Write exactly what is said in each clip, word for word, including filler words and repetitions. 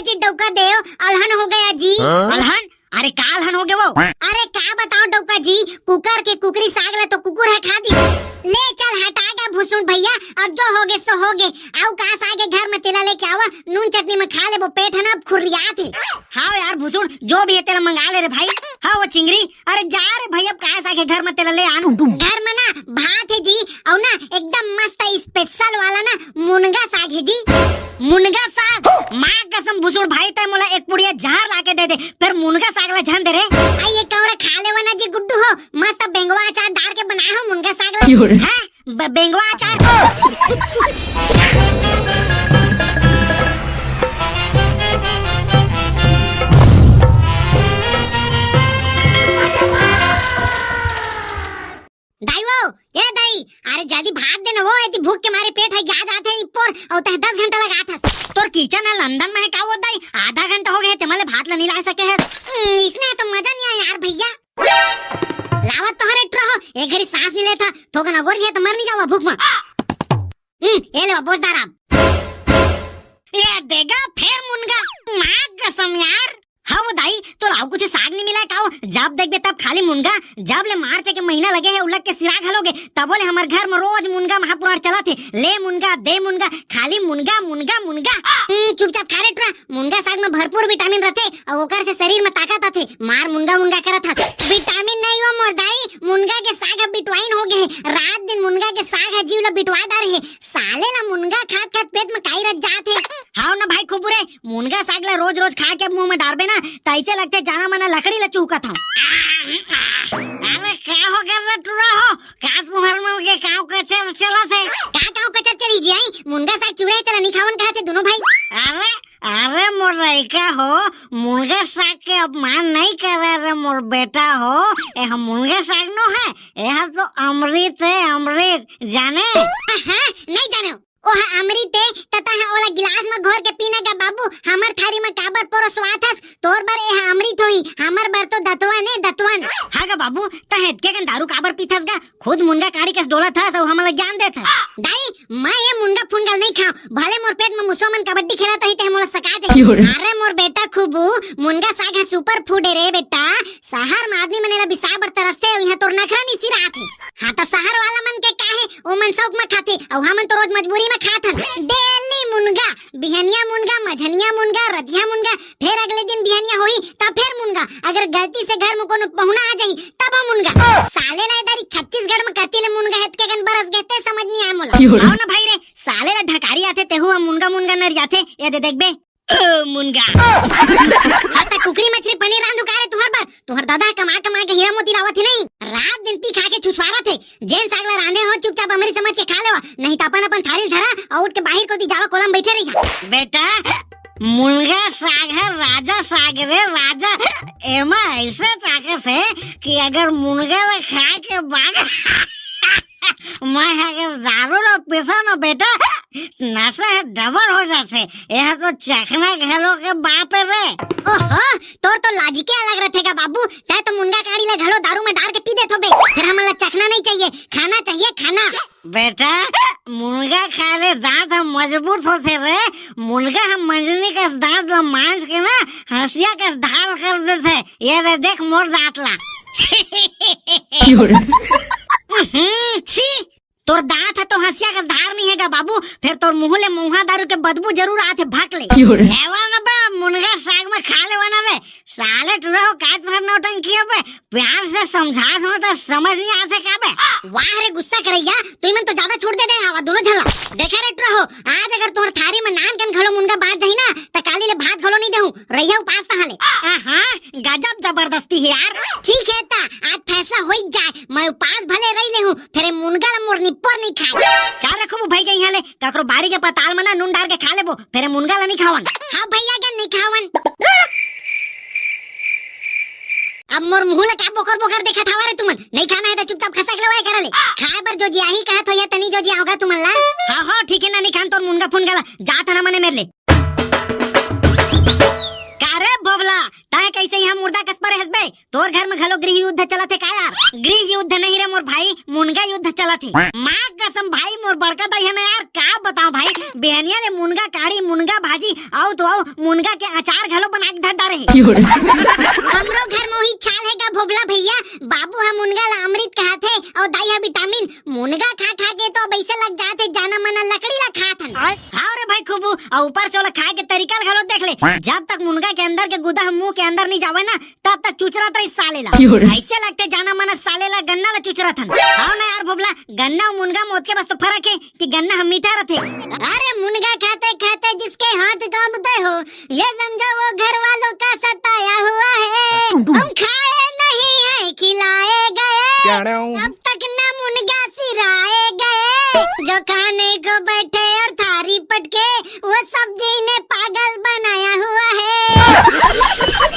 जी डौका देव, अलहन हो गया जी। हाँ? अलहन? अरे का अलहन हो गया वो? अरे का बताओ डौका जी, कुकर के कुकरी साग ला तो कुकुर ह खा दी। ले चल हटा गा भुसुन भैया, अब जो होगे सो होगे। अउ का साग हे घर म तेला लेके आवा, नून चटनी म खा लेबो, पेट ह ना अब खुर्रियात हे। हाँ यार भुसुन, जो भी हे तेला मंगा ले रे भाई। हाँ वो चिंगरी, अरे जा रे भाई, अब का साग हे घर म तेला ले आन। घर म ना भात हे जी, अउ ना एकदम मस्त special वाला ना मुनगा साग हे जी। मुनगा साग? माँ कसम भुसुन भाई, तै मोला एक पुड़िया जहर लाके दे दे, फेर मुनगा साग ला झन दे रे। अई ये कौरा खा लेवा ना जी गुड्डू हो, मस्त बेंगवा अचार डार के बनाए हो मुनगा साग ला। क्यों रे? हैं? ब-, बेंगवा अचार। दाई वो, ए दाई, अरे जल्दी भात दे ना वो, एती भूख के मारे पेट ह ग्या जात हे निपोर, अउ तह दस घंटा लगात हस। तोर kitchen ह लंदन म हे का वो दाई? आधा घंटा हो गए हे, तेमन ले भात ला नइ ला सके हस। हम्म, इसने तो मजा नइ आय यार भैया। लावत तो हरे ट्रहो, एक घरी सांस नइ लेथा, थोकन अगोर हे त मर नइ जावा भूख म। हम्म, ए ले बोझदार अब। ए देगा फेर मुनगा, माँ कसम यार। हाँ वो दाई, तोला अउ कुछ साग नइ मिला हे का वो? जब देखबे तब खाली मुनगा। जब ले मार्च के महीना लगे हे, उलग के सिरा घलो गे, तबो ले हमर घर म रोज मुनगा महापुराण चलत हे। ले मुनगा, दे मुनगा, खाली मुनगा, मुनगा, मुनगा। हम्म, चुपचाप खा रे टुरा, मुनगा साग म भरपूर vitamin रथे, अउ ओकर से शरीर म ताकत आथे। मार मुनगा मुनगा करत हस। Vitamin नहीं वो मोर दाई, मुनगा के साग ह बिटवाइन हो गे हे। रात दिन मुनगा के साग ह जीव ल बिटवा डारे हे। साले ला मुनगा खात खात पेट म काई रच जात हे। हाव ना भाई खुबू रे, मुनगा साग ला रोज रोज खा के मुंह म डारबे ना, त अइसे लगथे जाना मना लकड़ी ला चुहकत हंव। अरे का हो गे रे टुरा हो, का तुंहर मन के काव कचर चलत हे? का काव कचर चली जी आई? मुनगा साग चुरा हे तेला नइ खावन कहत हे दुनों भाई। अरे अरे मोर लइका हो, मुनगा साग के अपमान नइ करे रे मोर बेटा हो। एह मुनगा साग नो हे, एह तो अमृत हे, अमृत, जाने? हाँ, नइ जाने। ओह अमृत हे, त तैं ओला गिलास म घोर के पीना गा बाबू, हमर थारी म काबर परोसवात हस? तोर बर एह अमृत होही, हमर बर तो दतवन ए, दतवन। हाँ गा बाबू, तैं एतके कन दारू काबर पीथस गा? खुद मुनगा काड़ी कस डोलत हस अउ हमन ला ज्ञान देत हस। दाई, मैं ये मुनगा फुनगा ल नइ खांव, भले मोर पेट म मुसवा मन कबड्डी खेलत होही, तेह मोला सका जाही। क्यों रे? अरे मोर बेटा खुबू, मुनगा साग ह super food हे रे बेटा। सहर म आदमी मन एला बिसाए बर तरसथे, अउ इहां तोर नखरा नइ सिरात हे। हाँ, त सहर वाला मन के का हे, ओमन सौक म खाथे, अउ हमन तो रोज मजबूरी म खात हन। Daily मुनगा, बिहनिया मुनगा, मझनिया मुनगा, रतिहा मुनगा, फेर अगले दिन बिहनिया होही, त फेर मुनगा। अगर गलती से घर म कोनो पहुना आ जाही, तब हम मुनगा। साले ला ए दारी छत्तीसगढ़ म कति ले मुनगा हे, एतके कन बरस गे, ते समझ नइ आय मोला। क्यों रे? आओ ना भाई रे, साले ला ढकारी आथे, तेहू ह मुनगा मुनगा नरियाथे, ए दे देखबे। ओ, मुनगा। हाँ, त कुकरी मछरी पनीर रांधू का रे तुंहर बर? तुंहर ददा ह कमा कमा के हीरा मोती लावत हे नहीं? रात दिन पी खा के छुसवारत हे। जेन साग ला रांधे हो चुपचाप अमृत समझ के खा लेवा, नहीं त अपन अपन थारी ल धरा अउ उठ के बाहिर कोती जावा कोला म बइठे रहिहा। बेटा, मुनगा साग ह राजा साग रे राजा। एमा अइसे ताकत हे कि अगर मुनगा ला खाए के बाद मैं ह अगर दारू ला पीथंव ना बेटा, नशा ह double हो जाथे। एह तो चखना घलो के बाप हे रे। ओहो, तोर तो logic ए अलग रथे गा बाबू। तैं तो मुनगा काड़ी ला घलो दारू म डार के पी देथो बे। फेर हमन ला चखना नइ चाहिए, खाना चाहिए, खाना। बेटा, मुनगा खाए ले दांत ह मजबूत होथे रे। मुनगा ह मंजनी कस दांत ला मांज के ना, हंसिया कस धार कर देथे। ए दे देख मोर दांत ला। क्यों रे? हम्म, छी, तोर दांत ह तो हंसिया कस धार नइ हे गा बाबू, फेर तोर मुंह ले मउहा दारू के बदबू जरूर आथे भक ले। क्यों रे? लेवा ना बे, मुनगा साग म खा लेवा ना बे। साले टुरा हो, का तुंहर नौटंकी हे बे? प्यार से समझात हंव त समझ नइ आथे का बे? वाह रे गुस्सा करइया, तुमन तो जादा छूट दे दे हव दुनों झन ला। देखा रे टुरा हो, आज अगर तुंहर थारी म नान कन घलो मुनगा बांच जाही ना, त काली ले भात घलो नइ देहूं, रहिहा उपास तहां ले। आहा, गजब जबरदस्ती हे यार। ठीक हे त, आज फैसला होई जाए, मैं उपास भले रहि लेहूं, फेर ए मुनगा ला मोर निपोर नइ खाय। चल रे खुबू भइया, इहां ले ककरो बारी के पताल म ना नून डार के खा लेबो, फेर ए मुनगा ला नइ खावन। हाँ भइया गे, नइ खावन। अब मोर मुंह ला का बोकर बोकर देखत हवा रे तुमन? नइ खाना हे त चुपचाप खसक लेवा ए करा ले। खाए बर जोजियाही कहत होइहा, तनी जोजियाव गा तुमन ला। हाँ, हाँ, ठीक हे ना, नइ खान तोर मुनगा फुनगा ला। जात हन हमन ए मेर ले। का रे भोभला, तैं कइसे इहां मुर्दा कस परे हस बे? तोर घर म घलो गृह युद्ध चलत हे का यार? गृह युद्ध नहीं रे मोर भाई, मुनगा युद्ध चलत हे। माँ कसम भाई, मोर बड़का दाई हे ना यार, का बतांव भाई, बिहनिया ले मुनगा काड़ी, मुनगा भाजी, अउ तो अउ, मुनगा के अचार घलो बना के धर डारे हे। हमरो घर में वही चाल हे गा भोभला भैया, बाबू ह मुनगा ला अमृत कहत हे अउ दाई ह विटामिन। मुनगा खा खा के तो अब ऐसे लग जात हे जाना मना लकड़ी ला खात हन। हाँ रे भाई खूबू, अउ ऊपर से ओला खाए के तरीका ला घलो देख ले। जब तक मुनगा के अंदर के गुदा ह मुंह के अंदर नहीं जावे ना, तब तक चुचरत रही साले ला। ऐसे लगथे जाना मना साले ला गन्ना ला चुचरत हन। हाँ ना यार भोभला, गन्ना अउ मुनगा में ओतके बस तो फरक हे कि गन्ना ह मीठा रथे। अरे मुनगा खाते खाते जिसके हाथ कांपते हो, ये समझो वो घर वालों का सताया हुआ है। हम खाए नहीं है खिलाए गए, अब तक न मुनगा सिराए गए। जो खाने को बैठे और थारी पटके, वो सब्जी ने पागल बनाया हुआ है।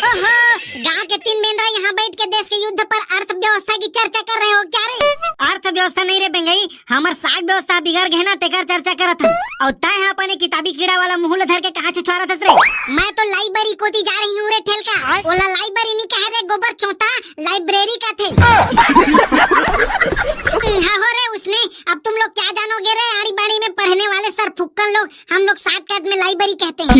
ओहो, गांव के तीन बेंदरा यहाँ बैठ के देश के युद्ध पर अर्थव्यवस्था की चर्चा कर रहे हो क्या रे? अर्थव्यवस्था नहीं रे बेंगई, हमर साग व्यवस्था बिगड़ गे ना, तेकर चर्चा करत हन। अउ तैं ह अपने किताबी कीड़ा वाला मुंह ल धर के कहाँ छुछुआरत हस रे? मैं तो लाइब्रेरी कोती जा रही हूँ रे ठेलका। आय। ओला लाइब्रेरी नहीं कहे रे गोबर चोता, लाइब्रेरी कथे। हाँ हो रे उसने, अब तुम लोग क्या जानोगे रे आड़ी बाड़ी में पढ़ने वाले सर फुक्कन लोग, हम लोग शॉर्टकट में लाइब्रेरी कहते हैं।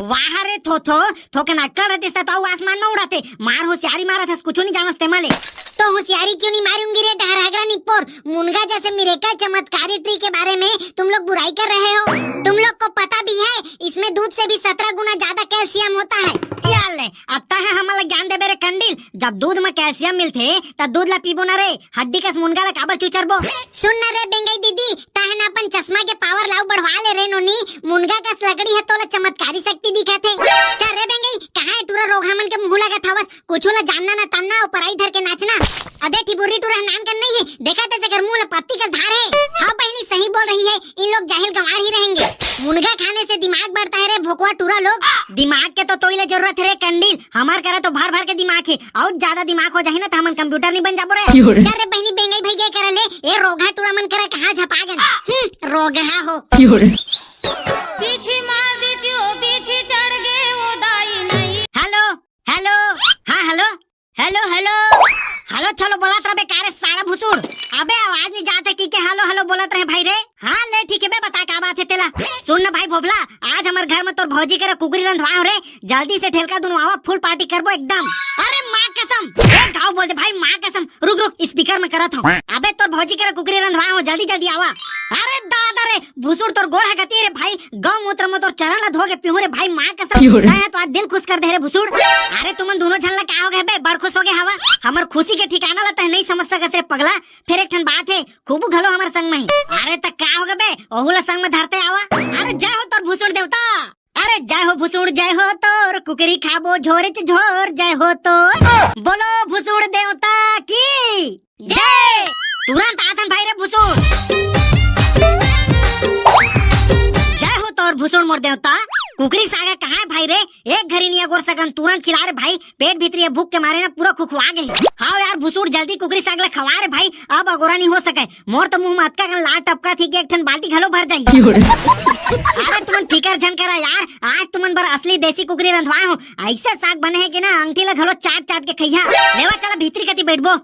वाह रे थोथो, थोकन अक्कल रहतिस त अउ आसमान में उड़ाते। मार होशियारी मारत हस, कुछू नहीं जानस तेमा ले। तो होशियारी क्यों नहीं मारूंगी रे डहरहगरा निपोर? मुनगा जैसे मिरेकल चमत्कारी ट्री के बारे में तुम लोग बुराई कर रहे हो। तुम लोग को पता भी है इसमें दूध से भी सत्रह गुना ज्यादा कैल्शियम होता है। यार ले, अब तैं ह हमन ला ज्ञान देबे रे कंडील, जब दूध में कैल्शियम मिलथे त दूध ला पीबो ना रे, हड्डी कस मुनगा ला काबर चुचरबो? सुन ना रे बेंगई दीदी, तैं ह ना अपन चश्मा के पावर लाऊ बढ़वा ले रे नोनी, मुनगा कस लकड़ी ह तोला चमत्कारी शक्ति दिखत हे। चल रे बेंगई, कहाँ हे टूरा रोगहा मन के मुंह लगत हवस? कुछू ला जानना ना तानना अउ पराई धर के नाचना। अदे ठिबुर्री टूरा नान कन नहीं हे, देखत हे तेकर मुंह ला पत्ती कस धार हे। हाँ बहिनी सही बोल रही है, इन लोग जाहिल गंवार ही रहेंगे। मुनगा खाने से दिमाग बढ़ता है रे भोकवा टूरा लोग। दिमाग के तो तोई ले जरूरत है रे कंडील, हमार करा तो भर भर के दिमाग है, अउ ज्यादा दिमाग हो जाही ना त हमन कंप्यूटर नहीं बन जाबो रे। चल रे बहिनी बेंगई भैया करा ले, ए रोगहा टूरा मन करा कहाँ झपा गन। हम्म, रोगहा हो। पीछे मार दीजिए, पीछे चढ़ गए वो दाई नहीं। हेलो, हेलो, हाँ हेलो, हेलो, हेलो, हेलो, चलो बोलत रहे का रे सारा भुसुड़। अबे आवाज नहीं जात हे कि के हेलो हेलो बोलत रहे भाई रे। हाँ ले ठीक हे बे, बता का बात हे तेला। सुन ना भाई भोभला, आज हमर घर में तोर भौजी करा कुकरी रंधवाए हो रे, जल्दी से ठेलका दुनवावा, फुल पार्टी करबो एकदम। अरे माँ कसम, एक घाव बोल दे भाई, माँ कसम। रुक रुक, स्पीकर में करत हूँ। अबे तोर भौजी करा कुकरी रंधवाए हो, जल्दी जल्दी आवा। अरे दादा रे, भुसुड़ तोर गोड़ हगती रे भाई, गौ मूत्र में तोर चरण ला धो के पीहूं रे भाई, माँ कसम। तैं ह तो आज दिल खुश कर दे रे भुसुड़। अरे तुमन दोनों झन ला का हो गए बे, बड़ खुश हो गए हवा। हमर खुशी के ठिकाना ला तैं नहीं समझ सकस रे पगला। फिर एक ठन बात हे, खूबू घलो हमर संग में हे। अरे त का हो गए बे, ओहू ला संग में धरते आवा। अरे जय हो तोर भुसुड़ देवता। अरे जय हो भुसुड़, जय हो तोर कुकरी खाबो झोरे च झोर, जय हो तोर। बोलो भुसुड़ देवता की जय। तुरंत आथन भाई रे भुसुड़। जय हो तोर भुसुड़ मोर देवता। कुकरी साग कहाँ हे भाई रे? एक घरी नहीं अगोर सकन, तुरंत खिला रे भाई। पेट भीतरी भूख के मारे ना पूरा खुखवा गए। हाँ यार भुसुड़, जल्दी कुकरी साग ला खवा रे भाई, अब अगोरा नहीं हो सके। मोर तो मुंह में अतका कन लार टपका थी कि एक ठन बाल्टी घलो भर जाही। अरे तुमन फिकर झन करा यार, आज तुमन बर असली देसी कुकरी रंधवाए हो। ऐसे साग बने हे कि ना अंगठी ला घलो चाट चाट के खइहा। लेवा चला भीतरी कती बैठबो।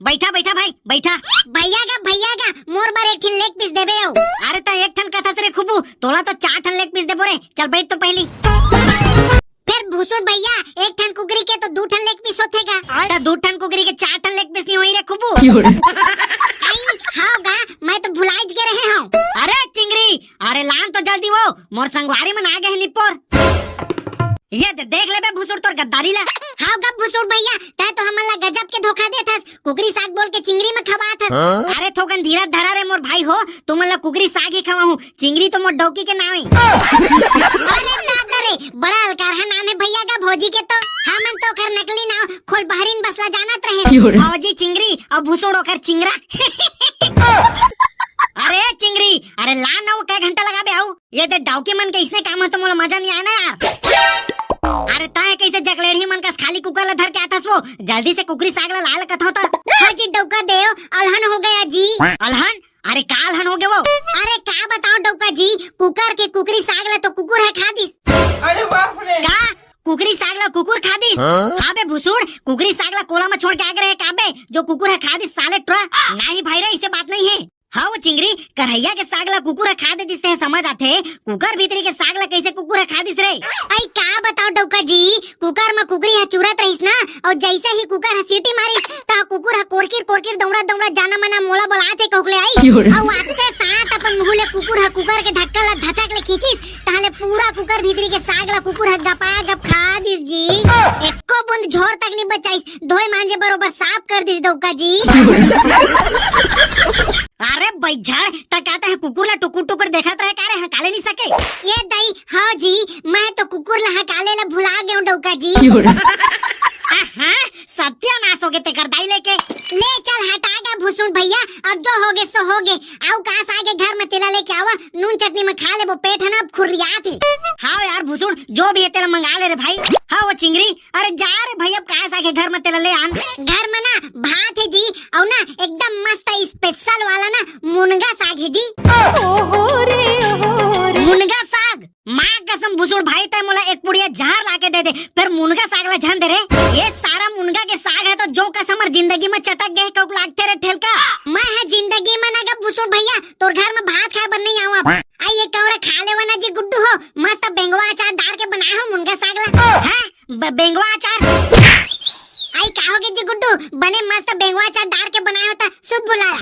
बैठा बैठा भाई, बैठा। भैया गा, भैया गा, मोर बर एक ठिन लेग पीस देबे हो। अरे त एक ठन कथस रे खुबू, तोला तो चार ठन लेग पीस देबो रे। चल बैठ तो पहली। फिर भुसुड़ भैया, एक ठन कुकरी के तो दू ठन लेग पीस होथे गा। त दू ठन कुकरी के चार ठन लेग पीस नहीं होई रे खुबू। आई, हाँ गा, मैं तो भुलाइच गे रहे हूँ। अरे चिंगरी, अरे लान तो जल्दी वो, मोर संगवारी मन आ गए हैं निपोर। ये दे, देख लेबे भुसुड़ तोर गद्दारी ला। हाँ गा भुसुड़ भैया, तै तो हमन ला गजब के धोखा देथस। कुकरी साग बोल के चिंगरी में खवाथस। हाँ? अरे थोकन धीरज धरा रे मोर भाई हो, तुमन ला कुकरी साग ही खवाहूँ, चिंगरी तो मोर डौकी के नाम हे। अरे दादा रे, बड़ा अलकारहा नाम हे भैया गा भौजी के तो। हमन तो ओकर नकली नाम खोल बहरीन बसला जानत रहे। भौजी चिंगरी अउ भुसुड़ ओकर चिंगरा। अरे चिंगरी, अरे ला ना वो, कै घंटा लगाबे आऊ? ये दे डौकी मन के इसने काम हे तो मोला मजा नहीं आए ना यार। अरे तैं कैसे जगलेढ़ी मन कस खाली कुकर ला धर के आथस वो? जल्दी से कुकरी साग ला लाल कथो तो। हाँ जी डौका देव, अलहन हो गया जी। अलहन? अरे का अलहन हो गया वो? अरे का बताओ डौका जी, कुकर के कुकरी साग ला तो कुकुर हे खा दिस। अरे बाप रे। का? कुकरी साग ला कुकुर खा दिस? हाँ? हाँ बे भुसुड़, कुकरी साग ला कोला में छोड़ के आ गए रहे का बे, जो कुकुर हे खा दिस साले ट्रा? नहीं भाई रे, इसे बात नहीं हे। हाँ वो चिंगरी, करहइया के साग ला कुकुर ह खा देतिस ते समझ आथे, कुकर भीतरी के साग ला कइसे कुकुर ह खा दिस रे? अई का बताओ डौका जी, कुकर म कुकरी ह चुरत रहिस ना, अउ जइसे ही कुकर ह सीटी मारिस, त कुकुर ह कोरकिर कोरकिर दौड़त दौड़त जाना मना मोला बोलात हे कहुक ले आइस। अउ आते साथ अपन मुंह ले कुकुर ह कुकर के ढक्कन ला धचक ले खींचिस, तहां ले पूरा कुकर भीतरी के साग ला कुकुर ह गपा गप खा दिस जी। एको बूंद झोर तक नहीं बचाइस, धोए मांजे बरोबर साफ कर दिस डौका जी। अरे बैझड़, त का तैं कुकुर ला टुकुर टुकुर देखत रहे का रे, हकाले नहीं सके? ये दई, हाँ जी, मैं तो कुकुर ला हकाले ला भुला गेंव डौका जी। आहा, सत्यानाश होगे तेकर दाई लेके। ले चल हटा गा भुसुंड भैया, अब जो होगे सो होगे। अउ का साग हे घर म तेला लेके आवा, नून चटनी म खा लेबो, पेट ह ना अब खुर्रियात हे। हाँ यार भुसुंड, जो भी हे तेला मंगा ले रे भाई। हाँ वो चिंगरी, अरे जा रे भाई, अब का साग हे घर म तेला ले आन। घर म ना भात हे जी, अउ ना एकदम मस्त स्पेशल वाला ना मुनगा साग हे जी। ओहो रे, ओहो रे। मुनगा साग? माँ कसम भुसुंड भाई, तैं मोला एक पुड़िया जहर लाके दे दे, फेर मुनगा साग ला झन दे रे। ये सारा मुनगा के साग ह तो जो कस हमर जिंदगी म चटक गे कहुक लागथे रे ठेलका। मैं ह जिंदगी म ना गा भुसुंड भैया, तोर घर म भात खाए बर नहीं आऊं अब। अई ये कौरा खा लेवा ना जी गुड्डू हो, मस्त बेंगवा अचार डार के बनाए हो मुनगा साग ला। हैं? ब-, बेंगवा अचार? अई का होगे जी गुड्डू, बने मस्त बेंगवा अचार डार के बनाए हो त शुभ बुलाया।